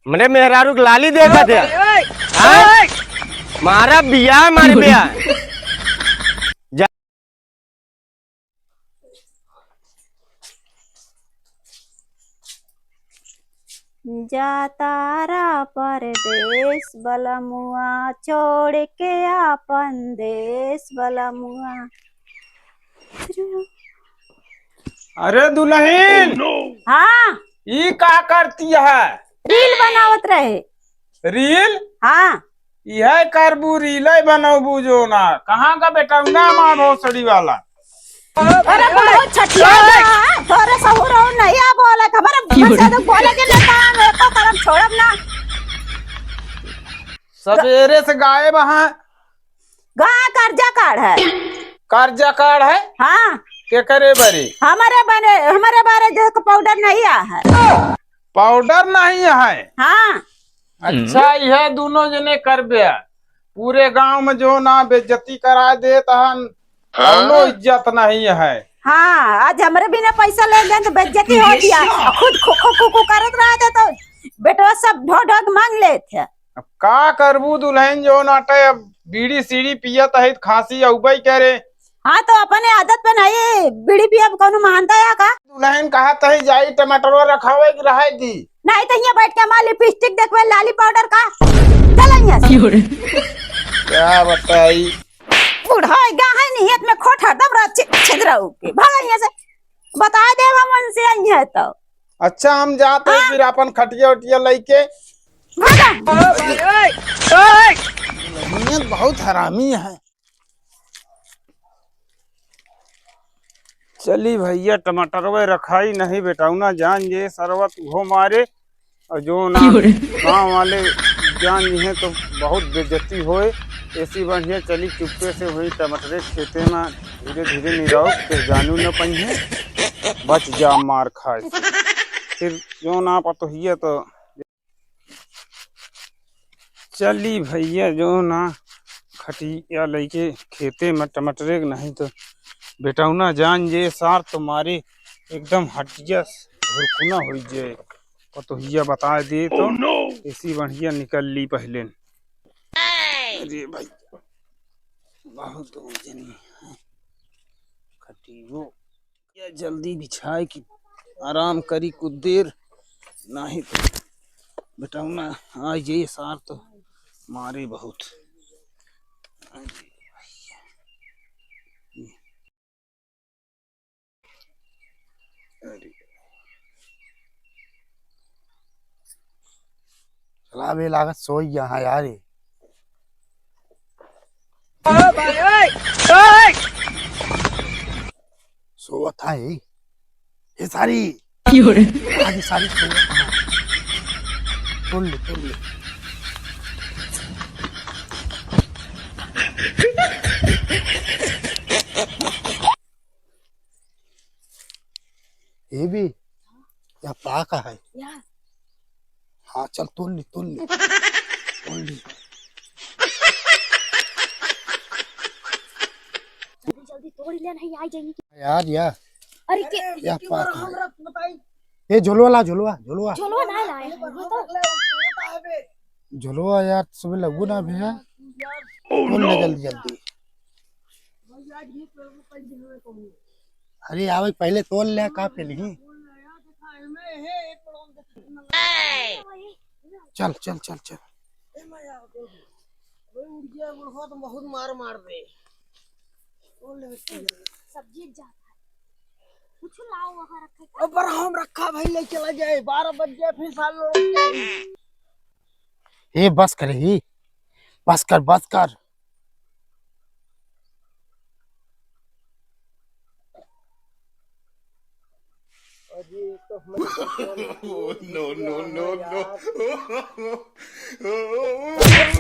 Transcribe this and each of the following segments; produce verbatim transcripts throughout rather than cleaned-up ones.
हमरे मेहरारू के लाली देखत है। हाँ? मारा बिया, मार बिया। जा- जातारा परदेस बलमुआ, छोड़ के आपन देस बलमुआ। अरे दुलहिन, हाँ। ई का करती है? रील बनावत रहे। रील? हाँ। इहे करबू, रीले बनौबू जो ना। कहाँ का बेटौना माँ भोसड़ी वाला? अरे बहुत छठिया बा, तोरे सहूर हो नहीं आ बोलत, हमारे की हो रे? बच्चा तो बोले के लेता है, मेरे को करम छोड़ब ना। सवेरे से गायब है। गा कर्जा काढ़ है। कर्जा काढ़ है? हाँ। के करे बरे? हमारे बने, हमारे बारे जो है पाउडर नहीं आ है। पाउडर नहीं है? हाँ। अच्छा, यह दोनों जने करबे। पूरे गांव में जो ना बेइज्जती करा देत हन, कौनो इज्जत नहीं है। हाँ, आज हमरे बिना पैसा ले लेन तो बेइज्जती हो गया। खुद खो खो खो खो करत रहत है तो बेटवा सब ढो ढो के मांग लेत है। अब का करबू दुलहिन, जो नाटे अब बीड़ी सीड़ी पियत है, खांसी अउबे करे। हाँ, तो अपने आदत पे नहीं बीड़ी पियब, कौनो मानता है का? दुलहिन कहत है जाई टमाटरवा रखावे कि रहे दी? नहीं तो यहाँ बैठ के हमार लिपस्टिक देखबे, लाली पाउडर का। चल यहाँ से। की हो रे? क्या बताई? बुढ़ा हो गया है, नियत में खोट हरदम रह छि-, छिद्र होके। भाग यहाँ से। बता दे हम उनसे आई है तो। अच्छा, हम जाते हैं हाँ। फिर अपन खटिया उटिया लेके। भागा। नियत बहुत हरामी है। चली भैया, टमाटरवे रखाई नहीं, बेटौना जान जे सरवत उहो मारे। और जो ना की हो रे? गाँव वाले जान जे तो बहुत बेइज्जती होए। ऐसी बढ़िया चली चुप्पे से हुई टमाटरे खेते में धीरे धीरे निराओ, फिर जानू न पाइए, बच जा मार खाए से। फिर जो ना पतोहिया तो चली भैया, जो ना खटिया लइके खेते में टमाटरे के, नहीं तो बेटौना जान जे सार तुम्हारे एकदम हटिया भुरकुना होइ जे। पतोहिया बता दे तो ऐसी बढ़िया निकल ली पहले। अरे भाई, बहुत वजनी है खटियो। या जल्दी बिछाए कि आराम करी कुछ देर, नाही तो बेटौना आ ये सार तो मारे बहुत। अरे भैया। अरे। चला बे लागत सोई यहाँ यार। सोवत है। ये सारी। की हो रे? आगे सारी सोवत है। तोड़ ले, तोड़ ले। ये भी? या पाका है? या। हाँ, चल, तोड़ ली, तोड़ ली। तोड़ ली। जल्दी, जल्दी तोड़ ले, नहीं आई जाएगी। यार, या। अरे, के, या के पाका है। ये झोलवा ला, झोलवा, झोलवा। झोलवा ना लाए हैं, वो तो। झोलवा यार, सुबह लगू ना भैया। तोड़ ले जल्दी, जल्दी। अरे आवे पहले तोड़ ले, का पे नहीं। चल, चल, चल, चल। बहुत मार मार दे। सब्जी जाता है। कुछ लाओ वहाँ रखे। अब पर हम रखा भाई, ले चला जाए, बारह बज गया, फिर साल लोग। ए बस कर ही, बस कर, बस कर। अरे, तो हम नो, नो, नो, नो।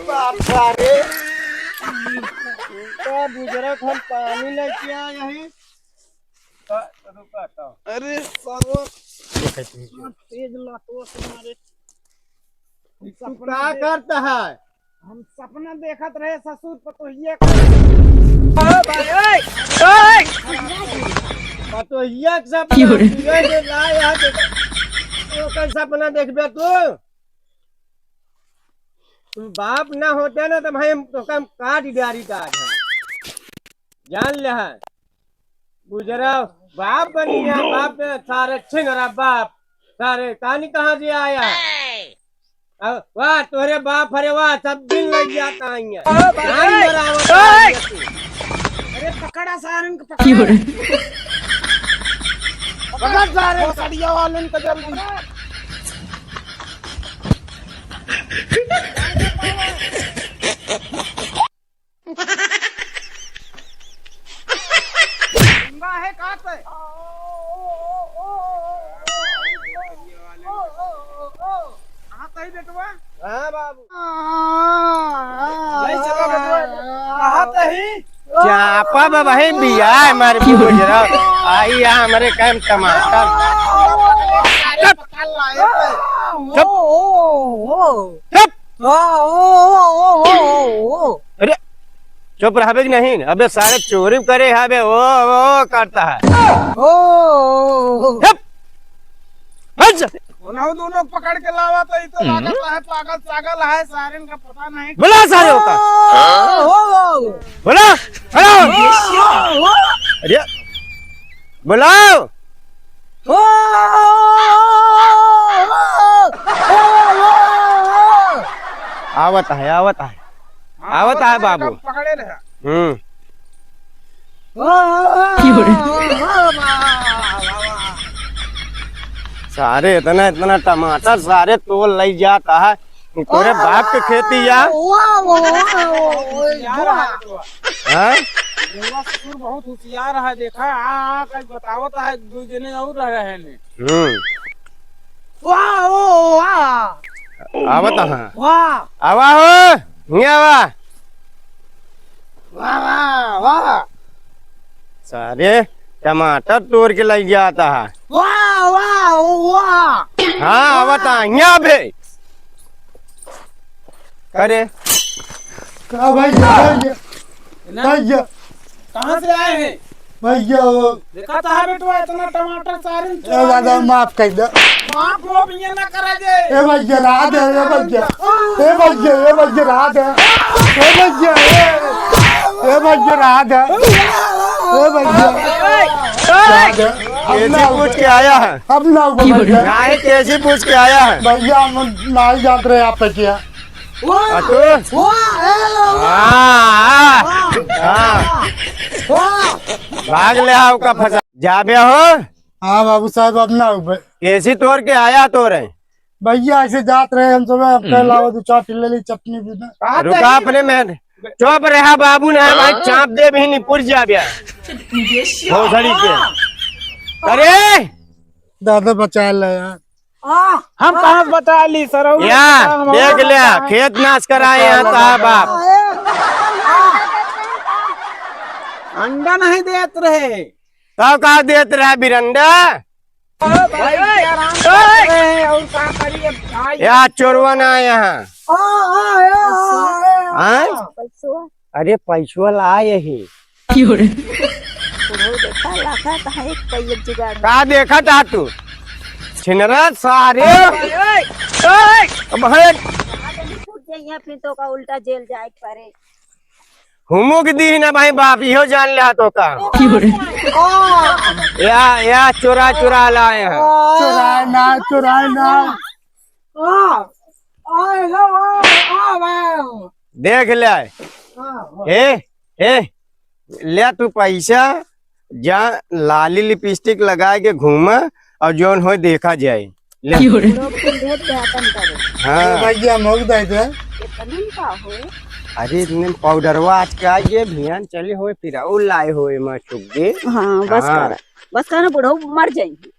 बाप रे। इनका गुजरत हम पानी लेके आए हैं। का, रुका, का? अरे, सालो। तेज लतवा से मारे। तू का करता है? हम सपना देखत रहे ससुर पतोहिया का। ओ भाई, ओए, ओए। पतोहिया के सपना। की हो रे? ये जे लाए है, तो ओकर सपना देखबे तू? तू बाप ना होते ना तो भाई हम तो काम काट डारी का आज हम। जान ले है। गुजरा बाप बन गया, बाप ने सारे छिनरा बाप, सारे कहानी कहाँ से आया? अब वाह, तोहरे बाप, अरे वाह, सब दिन लग जाता है यहाँ। ओ भाई, नाम ओए, बराबर ओए। है तू। अरे पकड़ा सारन को, पकड़ा। पकड़ सारे भोसड़िया वालन को जल्दी। गूंगा है का ते? कहाँ तही बेटवा? हाँ बाबू। नहीं चला बेटवा। कहाँ तही? चापा बा भाई बिया है हमारे बुजुर्ग। आई यहाँ हमारे काम टमाटर। चुप। चुप। अरे, चुप रहबे कि नहीं? अबे सारे चोरी करे है बे, ओ, ओ करता है। ओ, ओ, ओ। चुप। हट जा। उन्हों दोनों पकड़ के लावा तो ई तो हम्म। लागत है पागल सागल है, सारे का पता नहीं। बुला सारे होता। ओ, ओ, ओ। बुला, बुला। ओ, ओ, ओ। अरे, बुलाओ। ओ, ओ, ओ, ओ, ओ, ओ, ओ। आवत है, आवत है, हाँ, आवत आवत है है, बाबू। एकदम पकड़े रहे। हम्म। ओ, ओ, ओ, ओ, ओ, ओ, ओ, ओ। सारे इतना, इतना टमाटर सारे तोड़ लई जाता है। तोरे बाप के खेती या? वाह, वाह, वाह, वाह, वाह, वाह। यार, हाँ? बुआ ससुर बहुत होशियार है, देखा, आ, आ, कहीं बतावत है, दो जने और रह रहे हैं ने। हम्म। वाह, वाह, वाह। आवत है। वाह। आवा हो, हियाँ आवा। वाह, वाह, वाह। सारे टमाटर तोड़ के लई जाता है। वाह, वाह, वाह। हाँ, आवत है, हियाँ बे। करे। का भैया, भैया, ना? भैया। कहाँ से आए हैं? भैया, वो देखा था बेटवा, इतना टमाटर सारे ए दादा, माफ कर दे। माफ वो भैया ना करा जे। ए भैया, रहा दे, ए भैया। ए भैया, ए भैया, रहा दे। ए भैया, ए, ए भैया, रहा दे। ए भैया, रहा दे। अब कैसे ना पूछ के आया है? अब ना होगा भैया। काहे कैसे पूछ के आया है? भैया, हम नहीं जात रहे आप पे क्या। वाह! आ तू? वाह! ए, वाह! हाँ, हाँ, वाह! हाँ। वाह! भाग ले आओ का फंसा। जाबे हो? हाँ बाबू साहब, अब ना हो भाई। कैसी तोड़ के आया तो रहे? भैया ऐसे जात रहे हम सब, अब कह हम्म। लाओ दो चार ठिल्ले ली चटनी भी ना। रुका अपने में। चुप रहा बाबू ना, भाई हाँ। चाप दे भी नहीं पुर जाबे। भोसड़ी के। अरे! दादा बचा ले यार। आ, हम आ, कहाँ से बचा ली, सरऊ? या, बचा, हम देख और ले, बचा है। खेत नाश कराए हैं, बचा, ता बचा। बाप। अंडा नहीं देत रहे। तब का देत रहे बिरंडा? ओ भाई, भाई, क्या राम ओए। करते हैं, और का करिए भाई? या चोरवा ना यहाँ। आ, आ, आ, आ, आ। हाँ? पैसवा। अरे पैसवा ला यही। क्यों रे? बुढ़ऊ देखा, लाखा कहाँ एक पै एक जुगाड़ में। का देखा था तू? छिनरा सारे। ओए, ओए, ओए। अब है। आज नहीं फूट जाइए, फिर तो का उल्टा जेल जाए के पड़े। हुमुक दी ना भाई बाप, इहो जान ले तो का। क्यों रे? या, या चुरा चुरा लाए हैं। चुराए ना, चुराए ना। आ, आ, आ, आ, आ। देख ले। हाँ, हाँ। ए, ए, ले तू पैसा, जा लाली लिपस्टिक लगा के घूमा और जौन होए देखा जाए। ले। क्यों रे? लोग तुम भेज दे अपन करे। हाँ। ए भैया, मऊ दे दे। इतने में का होए? अरे, इतने में पाउडरवा आज के आई ये भियान चले होए, फिर और लाए होए माँ चुग्गे। हाँ, बस हाँ। कर। बस कर ना, बुढ़ऊ मर जाएंगे।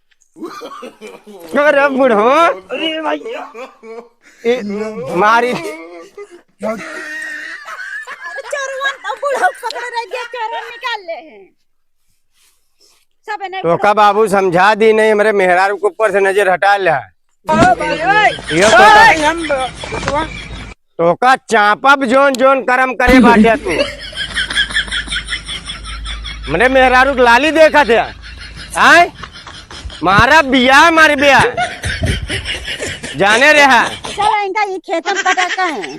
अरे बुढ़ऊ। अरे भैया। ए, मारी। अरे चोरवन तो बुढ़ऊ पकड़े रह गया, चोरवन निकाल ले हैं। सब इन्हें तोका बाबू समझा दी नहीं, हमरे मेहरारू के ऊपर से नजर हटा ले। ओ भाई, ओए। ये तो ओए, हम तोका चापब जौन जौन करम करे बाटे तू। हमरे मेहरारू के लाली देखत है। आय? मारा बिया, मार बिया। जाने रहा। चल, इनका ये खेतन कटा का है।